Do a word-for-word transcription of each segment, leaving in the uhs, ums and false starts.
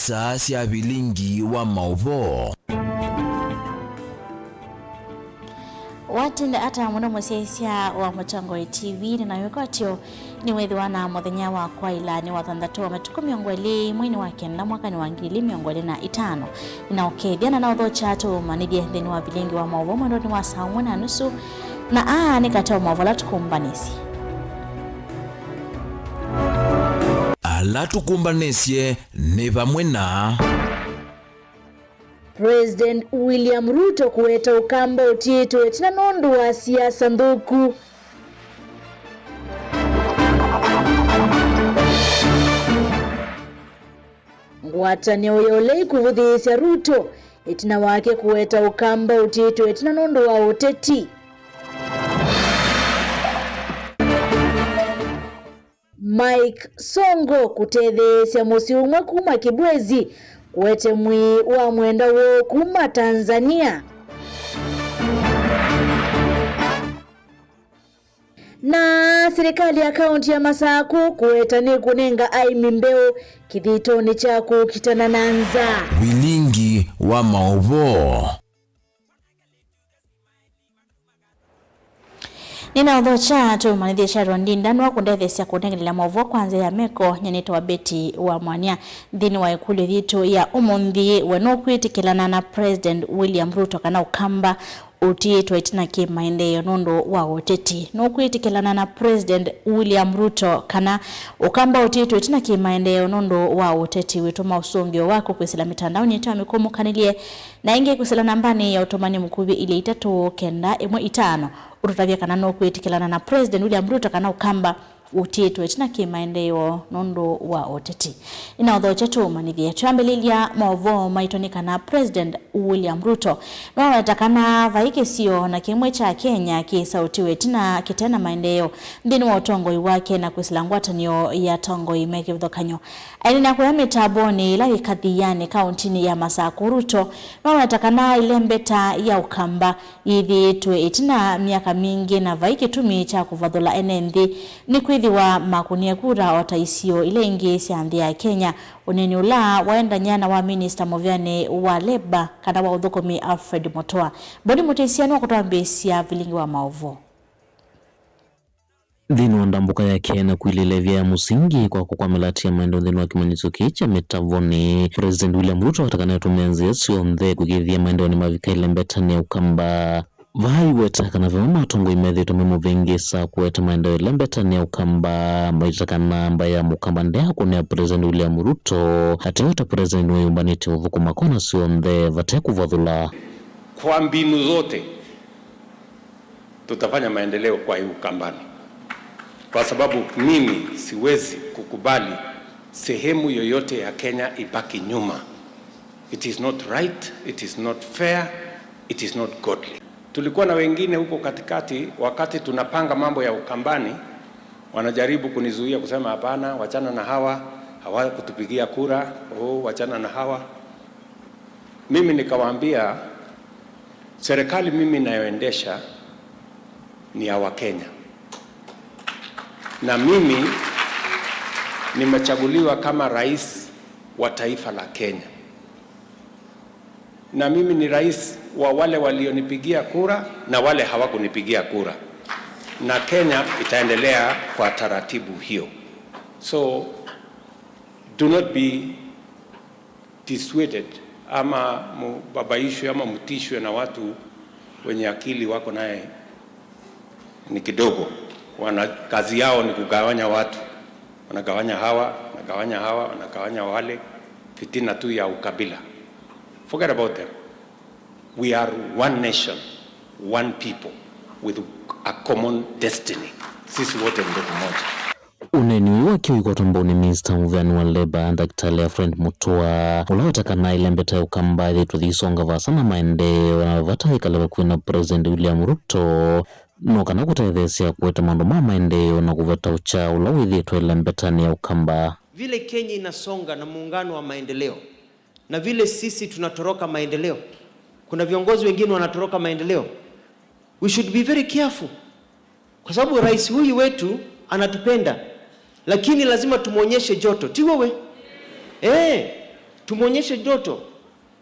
Saa sya vilingi wa maũvoo. Watinda ata mũno mũsyaĩĩsya wa Mũtongoi T V, nĩ na wĩkwatyo nĩ wĩthĩwa na mũthenya wa kwaĩla nĩ wa thanthatũ wa matukũ mĩongo ĩlĩ mweinĩ wa kenda mwakanĩ wa ngili ili mĩongo ĩlĩ na itano. Nĩ na ũkethya na na ũthokya tũũmanyĩthye nthĩnĩ wa vilingi wa maũvoo mwendonĩ wa saa ũmwe na nusu, na aa nĩ katĩ wa maũvoo ala tũkũmbanĩsye. Ala tũkũmbanĩsye nĩ vamwe na President William Ruto kũweta ũkamba ũtiĩtwe ĩtina nũndũ wa siasa nthũku. Ngwatanĩo ya ũlei kũvũthĩĩsya Ruto ĩtina wake kũweta ũkamba ũtiĩtwe ĩtina nũndũ wa ũteti. Mike Sonko kũtetheesya mũsyĩ ũmwe kuma Kibwezi kũete mwĩĩ wa mwenda woo kuma Tanzania. Na silikalĩ ya kaunti ya Masakũ kũweta nĩkũnenga aĩmi mbeũ kĩthĩtonĩ kya kũkitana na nzaa. Vilingi wa maũvoo. Nĩnaũthokya tũmanyĩthye Sharon Ndinda nũa kũndetheesya kũnenganĩlya maũvoo kwa nzĩa ya meko, nyanĩtwa Betty wa Mwania. Nthĩnĩ wa ĩkũlyo yitũ ya ũmũnthĩ, we nũkwĩtĩkĩlana na President William Ruto kana ũkamba ũtiĩtwe ĩtina kĩ maendeeo nũndũ wa ũteti? Nũkwĩtĩkĩlana na President William Ruto kana ũkamba ũtiĩtwe ĩtina kĩ maendeeo nũndũ wa ũteti? Wĩtũma ũsũngĩo waku kwĩsĩla mĩtandaonĩ yitũ ya mĩkũmũkanĩlye na ĩngĩ kwĩsĩla nambanĩ ya ũtũmani mũkuvĩ ilĩ itatũ kenda ĩmwe itano, ũtũtavya kana nũkwĩtĩkĩlana na President William Ruto kana ũkamba ũtiĩtwe ĩtina kĩ maendeeo nũndũ wa ũteti. Nĩnaũthokya tũmanyĩthye. Twambĩlĩlya maũvoo maitũ nĩ kana President William Ruto nĩwaweta kana vai kĩsio na kĩmwe kya Kenya kĩsaũtiwe ĩtina kĩte na maendeeo nthĩnĩ wa ũtongoi wake na kwĩsĩla ngwatanĩo ya atongoi me kĩvathũkany'o. Aineenea kũya mĩtambonĩ ĩla yĩ Kathiani, kaũntinĩ ya Masakũ, Ruto nĩwaweta kana ĩlembeta ya ũkamba yĩthĩĩtwe ĩtina myaka mingĩ na vai kĩtumi kya kũvathũla ene nthĩ, nĩkwĩthĩwa makũnie kura o ta isio ila ingĩ sya nthĩ ya Kenya, ũneeni ũla waendany'a na wa minista mũvĩanĩ wa Labour kana wa ũthũkũmi Alfred Mutua. Boni Mũtĩsya nĩwakũtwambĩĩsya vilingi wa maũvoo. Nthĩnĩ wa ndambũka yake na kwilĩĩla ĩvia ya mũsingi kwa kũkwamĩlatĩa maendeeo nthĩnĩ wa kĩmanyĩsyo kĩĩ kya mĩtavonĩ, President William Ruto awetakana atũmĩa nzĩa syonthe kũkĩthĩa maendeeo nĩmavika ĩlembetanĩ ya ũkamba. Vaa aiweta kana vamwe na atongoi methĩĩtwe memũvĩngĩsa kũete maendeeo ĩlembetanĩ ya ũkamba, maita kana mbaĩ ya mũkamba ndĩakũnĩa President William Ruto, ateo ta President wĩyũmbanĩtye ũthũkũma kona syonthe vate kũvathũla. Kwa mbinu zote, tutafanya maendeleo kwa hii Ukambani, kwa sababu mimi siwezi kukubali sehemu yoyote ya Kenya ibaki nyuma. It is not right, it is not fair, it is not godly. Tulikuwa na wengine huko katikati, wakati tunapanga mambo ya Ukambani, wanajaribu kunizuia kusema, "Hapana, wachana na hawa, hawakutupigia kura, oh, wachana na hawa." Mimi nikawaambia, serikali mimi inayoendesha ni ya Wakenya, na mimi nimechaguliwa kama rais wa taifa la Kenya, na mimi ni rais wa wale walionipigia kura na wale hawakunipigia kura, na Kenya itaendelea kwa taratibu hiyo. So do not be dissuaded ama mubabaishwe ama mtishwe na watu wenye akili wako naye ni kidogo. Wana, kazi yao ni kugawanya watu, wanagawanya hawa, wanagawanya hawa, wanagawanya wale, fitina tu ya ukabila. Forget about them. We are one nation, one people with a common destiny. Sisi wote ni ndugu moja. Ũneeni ũyũ wakiwa ũikwatwa mbau nĩ minista mũvĩanĩ wa Labour, Ndakĩtalĩ Alfred Mutua, ũla weta kana ĩlembeta ya ũkamba ĩthĩtwe yĩisonga vaasa na maendeeo, na vata ĩkale vakuvĩ na President William Ruto, no kana kũtetheesya kũete maũndũ ma maendeeo na kũveta ũkya ũla wĩthĩĩtwe ĩlembetanĩ ya ũkamba. Vile Kenya inasonga na muungano wa maendeleo, na vile sisi tunatoroka maendeleo, kuna viongozi wengine wanatoroka maendeleo. We should be very careful. Kwa sababu rais huyu wetu anatupenda, lakini lazima tumwonyeshe joto. Ti wewe? Eh. Tumwonyeshe ndoto,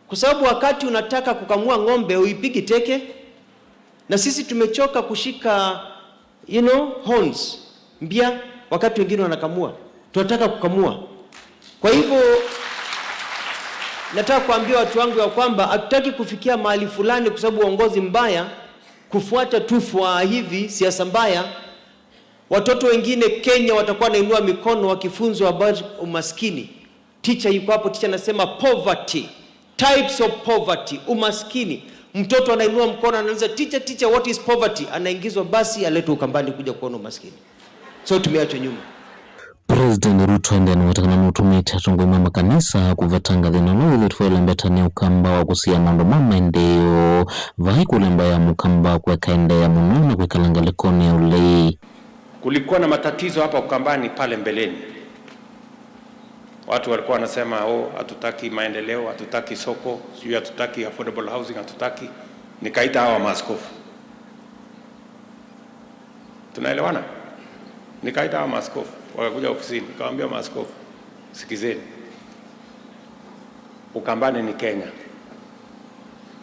kwa sababu wakati unataka kukamua ng'ombe uipigi teke, na sisi tumechoka kushika, you know, horns, mbia, wakati wengine wanakamua. Tunataka kukamua. Kwa hivyo, nataka kuambia watu wangu ya kwamba hatutaki kufikia mahali fulani kwa sababu uongozi mbaya, kufuata tu fua hivi, siasa mbaya. Watoto wengine Kenya watakuwa wanainua mikono wakifunzwa about umaskini. Teacher yuko hapo, teacher anasema poverty, types of poverty, umaskini. Mtoto anainua mkono, anauliza, "Teacher, teacher, what is poverty?" Anaingizwa basi, aletwe Ukambani kuja kuona umaskini. So tumeachwa nyuma. President Ruto endeea na kũweta kana nũtũmĩte atongoi ma makanisa kũvetanga thĩna ũla wĩthĩĩtwe ũilembeta nĩ Ũkamba wa kũsiĩĩa maũndũ ma maendeeo. Vai kũlemba ya Mũkamba kweka endeea mũno na kwĩkala ngalĩkonĩ ya ũlei. Kulikuwa na matatizo hapa Ukambani pale mbeleni. Watu walikuwa wanasema, "Oh, hatutaki maendeleo, hatutaki soko, sijui hatutaki affordable housing, hatutaki." Nikaita hawa maaskofu. Tunaelewana? Nikaita hawa maaskofu, wakakuja ofisini, nikawaambia, "Maaskofu, sikizeni. Ukambani ni Kenya.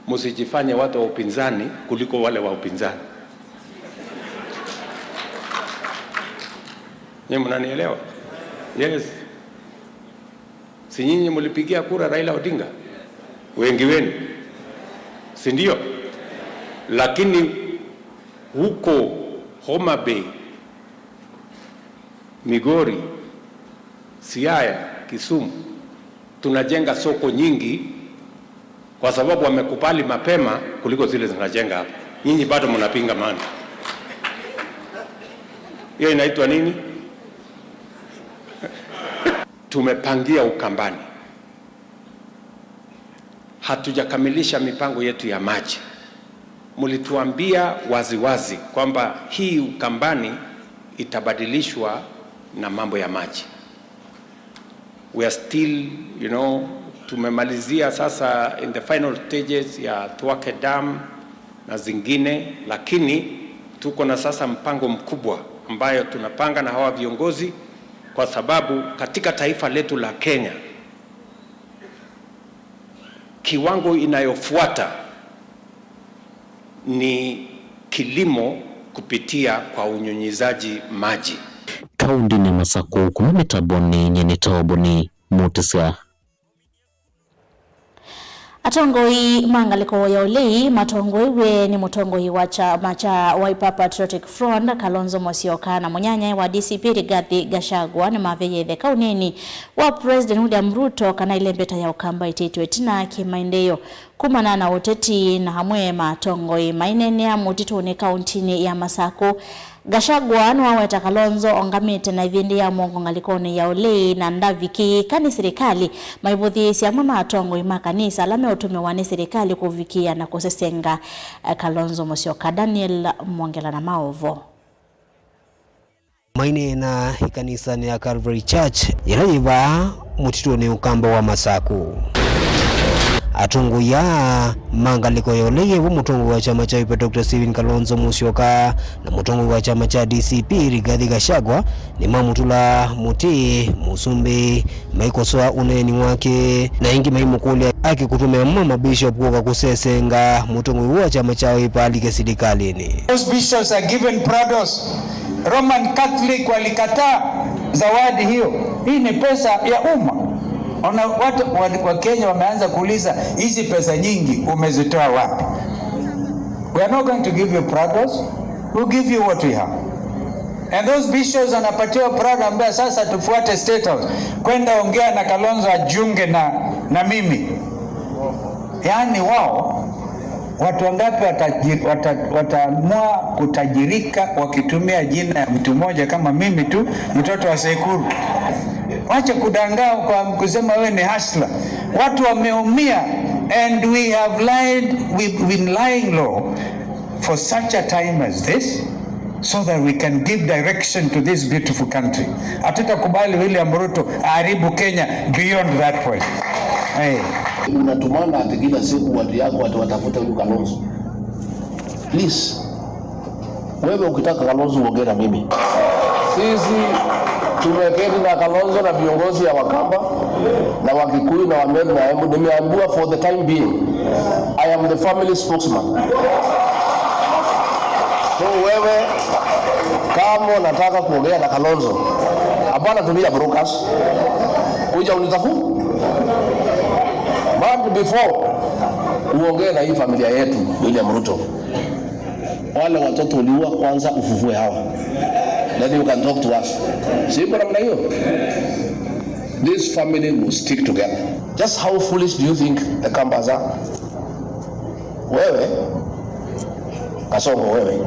Msijifanye watu wa upinzani kuliko wale wa upinzani." Nyinyi mnanielewa? Yes. Si nyinyi mlipigia kura Raila Odinga? Wengi wenu. Si ndio? Lakini huko Homa Bay, Migori, Siaya, Kisumu, tunajenga soko nyingi kwa sababu wamekubali mapema kuliko zile zinajenga hapa. Nyinyi bado mnapinga maana. Hiyo inaitwa nini? Tumepangia Ukambani. Hatujakamilisha mipango yetu ya maji. Mlituambia waziwazi kwamba hii Ukambani itabadilishwa na mambo ya maji. We are still, you know, tumemalizia sasa in the final stages ya Thwake Dam na zingine, lakini tuko na sasa mpango mkubwa ambayo tunapanga na hawa viongozi, kwa sababu katika taifa letu la Kenya, kiwango inayofuata ni kilimo kupitia kwa unyunyizaji maji. Kaũntĩnĩ ya Masakũ, kuma mĩtambonĩ, nyie nĩ Toboni Mũtĩsya. Atongoi ma ngalĩko ya ũlei matongoew'e nĩ mũtongoi wa kyama kya Wiper Patriotic Front, Kalonzo Musyoka, na mũnyanyae wa D C P Rigathi Gachagua nĩmaveie ĩtheka ũneeni wa President William Ruto kana ĩlembeta ya Ũkamba ĩtĩtwe ĩtina kĩmaendeeo. Kumana na ũteti na amwe ma atongoi maineenea mũtitũnĩ kaũntĩnĩ ya Masakũ, Gachagua nĩwaweta Kalonzo ongamĩte na ĩvĩndĩ ya mũongo ngalĩkonĩ ya ũlei na ndavikĩĩka nĩ silikalĩ, maivũthĩĩsya amwe ma atongoi ma kanisa ala meũtũmĩwa nĩ silikalĩ kũvikĩĩa na kũsesenga, eh, Kalonzo Musyoka. Daniel Mwongela na maũvoo. Maineena ĩkanisanĩ ya Calvary Church, yĩla yĩ vaa mũtitũnĩ Ũkamba wa Masakũ. Atongoi aa ma ngalĩko ya ũlei, vo mũtongoi wa kyama kya Wiper Doctor Stephen Kalonzo Musyoka na mũtongoi wa kyama kya D C P Rigathi Gachagua nĩmamũtũla mũtĩ mũsumbĩ maikosoa ũneeni wake, na ĩngĩ maimũkũlya ake kũtũmĩa amwe ma mabishop kũka kũsesenga mũtongoi ũũ wa kyama kya Wiper alike silikalĩnĩ. Those bishops are given Prados. Roman Catholic walikataa zawadi hiyo. Hii ni pesa ya umma. Ona watu wa, wa Kenya wameanza kuuliza, "Hizi pesa nyingi umezitoa wapi?" We are not going to give you Prados. We'll give you what we have. And those bishops wanapatiwa Prado, ambia, "Sasa tufuate State House. Kwenda ongea na Kalonzo ajiunge na, na mimi." Yaani wao, watu wangapi wataji-, wata-, wataamua kutajirika wakitumia jina ya mtu mmoja kama mimi tu, mtoto wa Sekuru? Wacha kudangaa kwa kusema wewe ni hustler. Watu wameumia, and we have lied, we've been lying low for such a time as this, so that we can give direction to this beautiful country. Hatutakubali William Ruto aharibu Kenya beyond that point. Hey. Unatumana ati kila siku watu yako ati watafute huyu Kalonzo. Please. Wewe ukitaka Kalonzo uongee na mimi. Sisi, Tumeketi na Kalonzo na viongozi ya Wakamba na Wakikuyu na Wameru na Embu, nimeambiwa for the time being, I am the family spokesman. So wewe, kama unataka kuongea na Kalonzo, hapana tumia brokers. Kuja unitafu. But before uongee na hii familia yetu, William Ruto, wale watoto uliua kwanza ufufue hawa. Then you can talk to us. Si iko namna hiyo? This family will stick together. Just how foolish do you think the Kambas are? Wewe, Kasongo wewe.